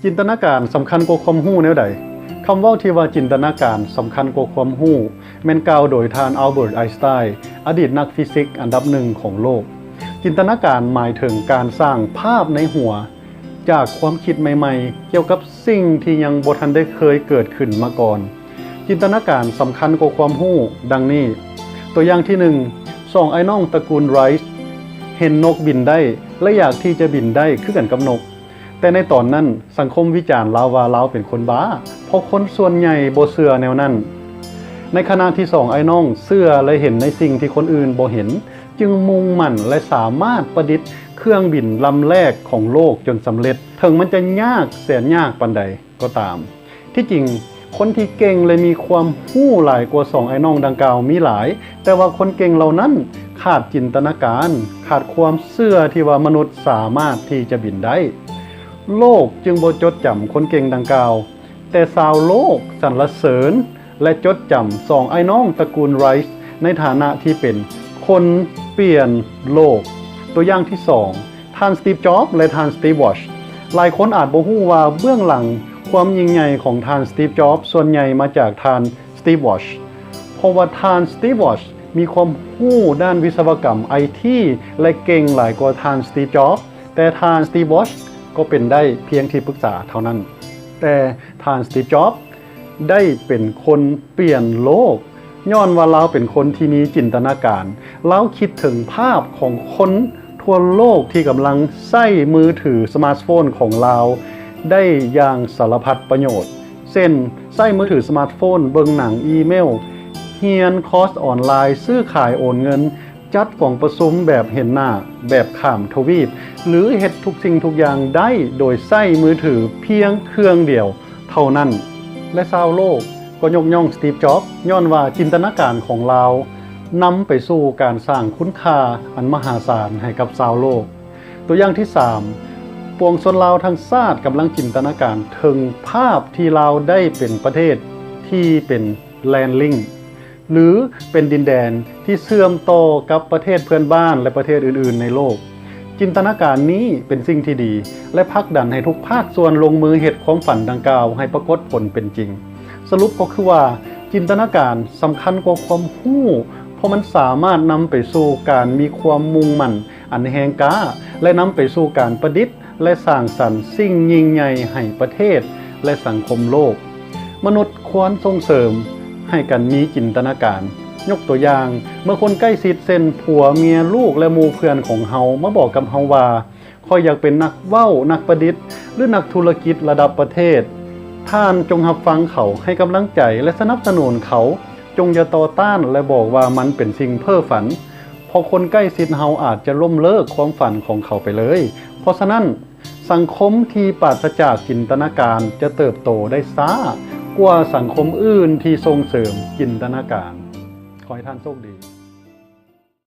ຈິນຕະນາການສຳຄັນກວ່າຄວາມຮູ້ແນວໃດ? ຄຳເວົ້າທີ່ວ່າຈິນຕະນາການສຳຄັນກວ່າຄວາມຮູ້ ແມ່ນກ່າວໂດຍທ່ານ Albert Einstein ອະດີດນັກຟີຊິກອັນດັບໜຶ່ງຂອງໂລກ. ຈິນຕະນາການໝາຍເຖິງການສ້າງພາບໃນຫົວ ຈາກຄວາມຄິດໃໝ່ໆ ກ່ຽວກັບສິ່ງທີ່ຍັງບໍ່ທັນໄດ້ເຄີຍເກີດຂຶ້ນມາກ່ອນ. ຈິນຕະນາການສຳຄັນກວ່າຄວາມຮູ້ ດັ່ງນີ້. ຕົວຢ່າງທີໜຶ່ງ, ສອງອ້າຍນ້ອງຕະກູນ Wright ເຫັນນົກບິນໄດ້ ແລະ ຢາກທີ່ຈະບິນໄດ້ຄືກັນກັບນົກ. ແຕ່ໃນຕອນນັ້ນ, ສັງຄົມວິຈານລາວວ່າລາວເປັນຄົນບ້າ, ເພາະຄົນສ່ວນໃຫຍ່ບໍ່ເຊື່ອແນວນັ້ນ. ໃນຂະນະທີ່ສອງອ້າຍນ້ອງເຊື່ອ ແລະ ເຫັນໃນສິ່ງທີ່ຄົນອື່ນບໍ່ເຫັນ, ຈຶ່ງມຸ່ງໝັ້ນ ແລະ ສາມາດປະດິດເຄື່ອງບິນລຳແລກຂອງໂລກຈົນສຳເລັດ, ເຖິງມັນຈະຍາກແສນຍາກປານໃດກໍຕາມ. ທີ່ຈິງ, ຄົນທີ່ເກັ່ງ ແລະ ມີຄວາມຮູ້ຫຼາຍກວ່າສອງອ້າຍນ້ອງດັ່ງກ່າວມີຫຼາຍ, ແຕ່ວ່າຄົນເກັ່ງເຫຼົ່ານັ້ນຂາດຈິນຕະນາການ, ຂາດຄວາມເຊື່ອທີ່ວ່າມະນຸດສາມາດທີ່ຈະບິນໄດ້. ໂລກຈຶ່ງບໍ່ຈົດຈຳຄົນເກັ່ງດັ່ງກ່າວ, ແຕ່ຊາວໂລກສັນລະເສີນ ແລະ ຈົດຈຳສອງອ້າຍນ້ອງຕະກູນ Wright ໃນຖານະທີ່ເປັນຄົນປ່ຽນໂລກ. ຕົວຢ່າງທີສອງ, ທ່ານ Steve Jobs ແລະ ທ່ານ Steve Wozniak. ຫຼາຍຄົນອາດບໍ່ຮູ້ວ່າເບື້ອງຫຼັງຄວາມຍິ່ງໃຫຍ່ຂອງທ່ານ Steve Jobs ສ່ວນໃຫຍ່ມາຈາກທ່ານ Steve Wozniak, ເພາະວ່າທ່ານ Steve Wozniak ມີຄວາມຮູ້ດ້ານວິສະວະກຳ ໄອທີ ແລະ ເກັ່ງຫຼາຍກວ່າທ່ານ Steve Jobs, ແຕ່ທ່ານ Steve Wozniak ກໍເປັນໄດ້ພຽງທີ່ປຶກສາເທົ່ານັ້ນ. ແຕ່ທ່ານ Steve Jobs ໄດ້ເປັນຄົນປ່ຽນໂລກ ຍ້ອນວ່າລາວເປັນຄົນທີ່ມີຈິນຕະນາການ. ລາວຄິດເຖິງພາບຂອງຄົນທົ່ວໂລກທີ່ກຳລັງໃຊ້ມືຖືສະມາດໂຟນຂອງລາວໄດ້ຢ່າງສາລະພັດປະໂຫຍດ, ເຊັ່ນ ໃຊ້ມືຖືສະມາດໂຟນເບິ່ງໜັງ, ອີເມວ, ຮຽນຄອສອອນລາຍ, ຊື້ຂາຍໂອນເງິນ, ຈັດກອງປະຊຸມແບບເຫັນໜ້າ, ແບບຂ້າມທະວີບ ຫຼື ເຮັດທຸກສິ່ງທຸກຢ່າງໄດ້ໂດຍໃຊ້ມືຖືພຽງເຄື່ອງດຽວເທົ່ານັ້ນ ແລະ ຊາວໂລກກໍຍົກຍ້ອງ Steve Jobs ຍ້ອນວ່າຈິນຕະນາການຂອງລາວນຳໄປສູ່ການສ້າງຄຸນຄ່າອັນມະຫາສານໃຫ້ກັບຊາວໂລກ. ຕົວຢ່າງທີສາມ, ປວງຊົນລາວທັງຊາດກຳລັງຈິນຕະນາການເຖິງພາບທີ່ລາວໄດ້ເປັນປະເທດທີ່ເປັນ land link ຫຼື ເປັນດິນແດນທີ່ເຊື່ອມຕໍ່ກັບປະເທດເພື່ອນບ້ານ ແລະ ປະເທດອື່ນໆໃນໂລກ. ຈິນຕະນາການນີ້ເປັນສິ່ງທີ່ດີ ແລະ ຜັກດັນໃຫ້ທຸກພາກສ່ວນລົງມືເຮັດຄວາມຝັນດັ່ງກ່າວໃຫ້ປາກົດຜົນເປັນຈິງ. ສະຫຼຸບກໍຄືວ່າ ຈິນຕະນາການສຳຄັນກວ່າຄວາມຮູ້, ເພາະມັນສາມາດນຳໄປສູ່ການມີຄວາມມຸ່ງໝັ້ນອັນແຮງກ້າ ແລະ ນຳໄປສູ່ການປະດິດ ແລະ ສ້າງສັນສິ່ງຍິ່ງໃຫຍ່ໃຫ້ປະເທດ ແລະ ສັງຄົມໂລກ. ມະນຸດຄວນສົ່ງເສີມໃຫ້ກັນມີຈິນຕະນາການ. ຍົກຕົວຢ່າງ, ເມື່ອຄົນໃກ້ຊິດ ເຊັ່ນ ຜົວ, ເມຍ, ລູກ ແລະ ໝູ່ເພື່ອນຂອງເຮົາມາບອກກັບເຮົາວ່າ, ຂ້ອຍຢາກເປັນນັກເວົ້າ, ນັກປະດິດ ຫຼື ນັກທຸລະກິດລະດັບປະເທດ, ທ່ານຈົ່ງຮັບຟັງເຂົາ, ໃຫ້ກຳລັງໃຈ ແລະ ສະໜັບສະໜູນເຂົາ. ຈົ່ງຢ່າຕໍ່ຕ້ານ ແລະ ບອກວ່າມັນເປັນສິ່ງເພ້ຝັນ, ເພາະຄົນໃກ້ຊິດເຮົາອາດຈະລົ້ມເລີກຄວາມຝັນຂອງເຂົາໄປເລີຍ. ເພາະສະນັ້ນ, ສັງຄົມທີ່ປາສະຈາກຈິນຕະນາການຈະເຕີບໂຕໄດ້ຊ້າກວ່າສັງຄົມອື່ນທີ່ສົ່ງເສີມຈິນຕະນາການ. ຂໍໃຫ້ທ່ານໂຊກດີ.